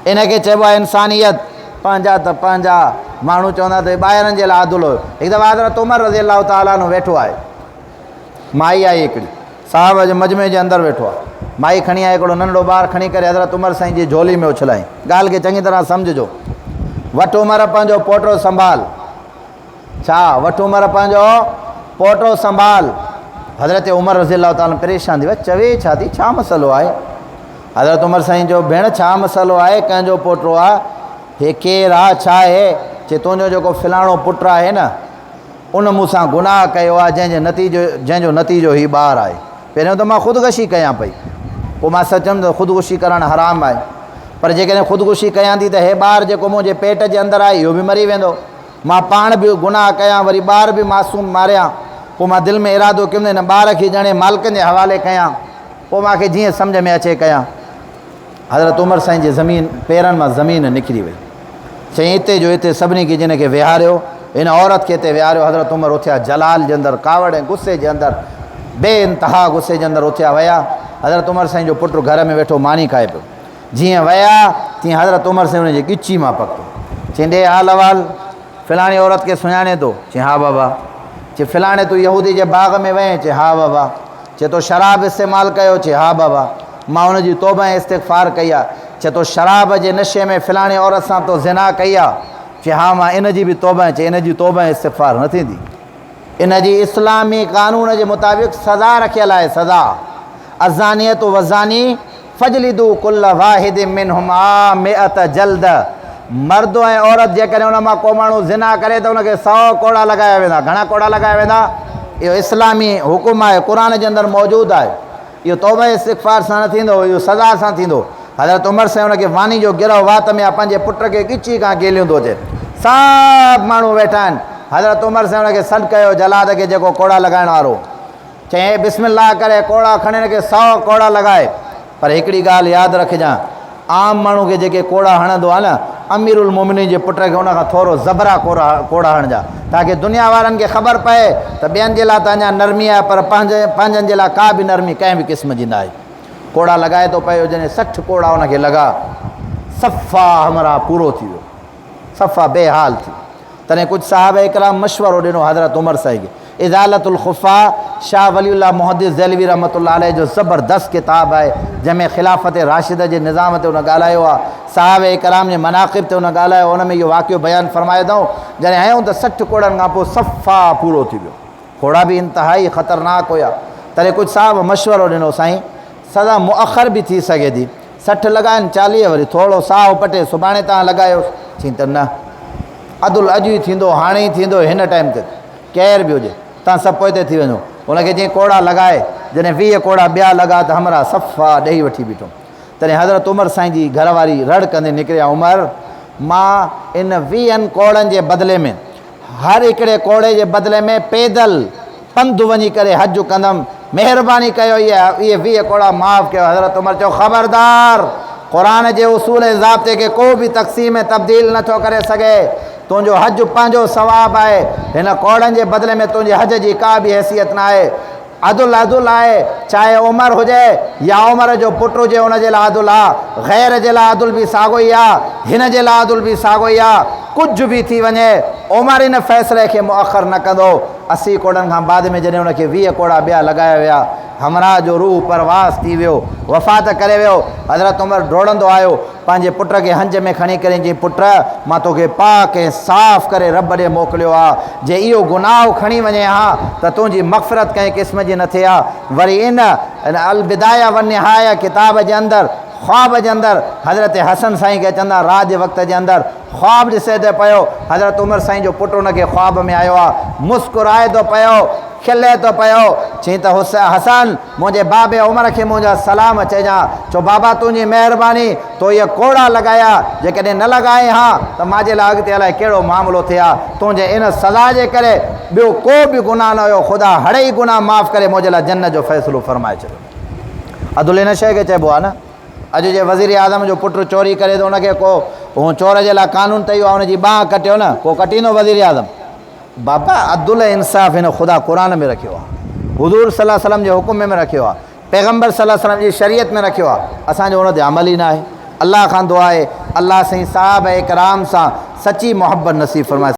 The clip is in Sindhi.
ان کي چئبو آهي انسانيت. پنهنجا ته پنهنجا ماڻهو چوندا ته ٻاهرن جي لاء عدل هيو. هڪ دفعو حضرت عمر رضي الله تعالٰي عنه ويٺو آهي. مائي آئي هڪڙي. صاحب جي مجمعي جي اندر ويٺو آهي. مائي کڻي آئي هڪڙو ننڍڙو ٻار کڻي ڪري حضرت عمر سائين جي جهولي ۾ اڇلائين. ڳالهه کي چڱي طرح سمجهجو. وٺ عمر پنهنجو پوٽو سنڀال. ڇا؟ وٺ عمر پنهنجو پوٽو سنڀال. حضرت عمر رضي الله تعالٰي پريشان ٿي ويا، چوي ڇا ٿي، ڇا مسئلو آهي؟ حضرت عمر سائين چيو، ڀيڻ ڇا مسئلو آهي، ڪنهن جو پوٽو آ، هي ڪير آ، ڇا آهي؟ چي تنهنجو جيڪو فلاڻو پٽ آهي نه، ان مون سان گناهه ڪيو آ، جنهن جي نتيجو جنهن جو نتيجو هي ٻار آهي. پهريون ته مان خودڪشي ڪيان پئي، پوء مان سوچيم ته خودڪشي ڪرڻ حرام آهي، پر جيڪڏهن خودڪشي ڪيان ٿي ته هي ٻار جيڪو منهنجي پيٽ جي اندر آهي، اهو به مري ويندو. مان پاڻ به گناهه ڪيان وري ٻار به معصوم ماريان. پوء مان دل ۾ ارادو ڪيم ته هن ٻار کي ڄڻي مالڪن جي حوالي ڪيان. پوء مان کي جيئن سمجهه ۾ اچي ڪيان. حضرت عمر سائين جي زمين پيرن مان زمين نڪري وئي. چيائين اتي جو اتي سڀني کي جن کي ويهاريو، هن عورت کي اتي ويهاريو. حضرت عمر اٿيا جلال جي اندر ڪاوڙ ۽ غصي جي اندر بي انتها غصي جي اندر اٿيا ويا. حضرت عمر سائين جو پٽ گهر ۾ ويٺو ماني کائي پيو. جيئن ويا تيئن حضرت عمر سائين ان جي ڳچي مان پڪڙيو. چيائين ڏي حال احوال، فلاڻي عورت کي سڃاڻين ٿو؟ چيائين ها بابا. چي فلاڻي تون يهودي جي باغ ۾ وئين؟ چي ها بابا. چي تو شراب استعمال ڪيو؟ چي ها بابا. مان ان جي توبه ۽ استغفار ڪئي آ. چي تو شراب جي نشي ۾ فلاڻي عورت سان تو زنا ڪئي آ؟ چي ها مان ان جي به توبه. چي ان جي توبه ۽ استغفار نه ٿيندي. ان جي اسلامي قانون جي مطابق سزا رکيل آهي، سزا، الزانية والزاني فاجلدوا ڪل واحد منهما مئة جلدة، مرد ۽ عورت جيڪڏهن ان مان ڪو ماڻهو زنا ڪري ته ان کي سئو ڪوڙا لڳايا ويندا. گهڻا ڪوڙا لڳايا ويندا؟ اهو اسلامي حڪم آهي، قرآن جي اندر موجود آهي. اهو توبه استغفار سان نه ٿيندو، اهو سزا سان ٿيندو. حضرت عمر سائين ان کي واني جو گرهه وات ۾ آ پنهنجي پٽ کي ڳچي کان گيليون ٿو اچي. سڀ ماڻهو ويٺا آهن. حضرت عمر سائين ان کي سڏ ڪيو جلاد کي جيڪو ڪوڙا لڳائڻ وارو هو. چيائين بسم الله ڪري ڪوڙا کڻي هن کي سئو ڪوڙا لڳائي. پر هڪڙي ڳالهه ياد رکجان عام ماڻهو کي جيڪي ڪوڙا هڻندو آهي نه امير المومنين جي پٽ کي ان کان ٿورو زبرا ڪوڙا هڻجان تاڪه دنيا وارن کي خبر پئي ته ٻين جي لاء ته اڃا نرمي آهي پر پنهنجي پنهنجن جي لاء ڪا به نرمي ڪنهن به قسم جي ناهي. ڪوڙا لڳائي ٿو پيو جڏهن 60 ڪوڙا ان کي لڳا صفا همراهه پورو ٿي ويو صفا بي حال ٿي ويو. تڏهن ڪجهه صحابه ڪرام مشورو ڏنو حضرت عمر سائين کي. ازالة الخفاء شاهه ولي الله محدث دهلوي رحمة الله عليه جو زبردست ڪتاب آهي جنهن ۾ خلافت راشده جي نظام تي ان ڳالهايو آهي صحابه ڪرام جي مناقب تي ان ڳالهايو ان ۾ اهو واقعو بيان فرمايو اٿائون جڏهن هنيائون ته 60 ڪوڙن کان پوء صفا پورو ٿي ويو کوڙا به انتهائي خطرناڪ هيا تڏهن ڪجهه صاحب مشورو ڏنو سائين سزا مؤخر به ٿي سگهي ٿي 60 لڳائن 40 وري ٿورو ساهه پٽي سڀاڻي تان لڳايوس چين ته نه عدل اڄ ئي ٿيندو هاڻي ئي ٿيندو هن ٽائيم تي ڪير به هجي تان سڀ پوئتي ٿي وڃو ان کي جيئن ڪوڙا لڳائي جڏهن 20 ڪوڙا ٻيا لڳا ته همراهه صفا ڏيئي وٺي بيٺو تڏهن حضرت عمر سائين جي گهر واري رڙ ڪندي نڪري آ عمر مان ان 20 ڪوڙن جي بدلي ۾ هر هڪڙي ڪوڙي جي بدلي ۾ پيدل پنڌ وڃي ڪري حج ڪندم، مهرباني ڪيو اهي 20 ڪوڙا معاف ڪيو. حضرت عمر چيو، خبردار! قرآن جي اصول ۽ ضابطي کي ڪو به تقسيم ۽ تبديل نه ٿو ڪري سگهي. تنهنجو حج پنهنجو ثواب آهي، هن ڪوڙن جي بدلي ۾ تنهنجي حج جي ڪا به حيثيت ناهي. عدل عدل آهي، چاهي عمر هجي يا عمر جو پٽ هجي ان جي لاء عدل آ، غير جي لاء عدل به ساڳو ئي آ، هن جي لاء عدل به ساڳو ئي آ، ڪجهه به ٿي وڃي عمر ان فيصلي کي مؤخر نه ڪندو. 80 ڪوڙن کان بعد ۾ جڏهن ان کي 20 ڪوڙا ٻيا لڳايا ويا، همراهه جو روح پرواز ٿي ويو، وفات ڪري ويو. حضرت عمر ڊوڙندو آيو، پنهنجي پٽ کي هنج ۾ کڻي ڪري چيائين، پٽ! مان توکي پاڪ ۽ صاف ڪري رب ڏي موڪليو آ، جي اهو گناهه کڻي وڃين ها ته تنهنجي مغفرت ڪنهن قسم جي نه ٿئي ها. وري ان البدايه والنهايه ڪتاب جي اندر خواب جي اندر حضرت حسن سائين کي چوندا رات جي وقت جي اندر خواب ڏسي ٿو پيو، حضرت عمر سائين جو پٽ ان کي خواب ۾ آيو آ، مسڪرائي ٿو پيو، کلي ٿو پيو، چيائين ته حسن! منهنجي بابي عمر کي منهنجا سلام چئجان، ڇو بابا تنهنجي مهرباني، تو اهي ڪوڙا لڳايا، جيڪڏهن نه لڳائين ها ته مان جي لاء اڳتي الائي ڪهڙو معاملو ٿئي ها، تنهنجي ان سزا جي ڪري ٻيو ڪو به گناهه نه هيو، خدا هڙئي گناهه معاف ڪري منهنجي لاء جنت جو فيصلو فرمائي ڇڏيو. عدل ان شيء کي چئبو آهي نه. اڄ جي وزير اعظم جو پٽ چوري ڪري ته ان کي ڪو چور جي لاء قانون ته اهو آهي ان جي ٻانهن ڪٽيو نه، ڪو ڪٽيندو وزير اعظم؟ بابا عدل ۽ انصاف هن خدا قرآن ۾ رکيو آهي، حضور صلي الله عليه وسلم جي حڪم ۾ رکيو آهي، پيغمبر صلي الله عليه وسلم جي شريعت ۾ رکيو آهي، اسان جو ان تي عمل ئي ناهي. الله کان دعا آهي الله سائين صحابه ڪرام سان سچي محبت نصيب فرمائي.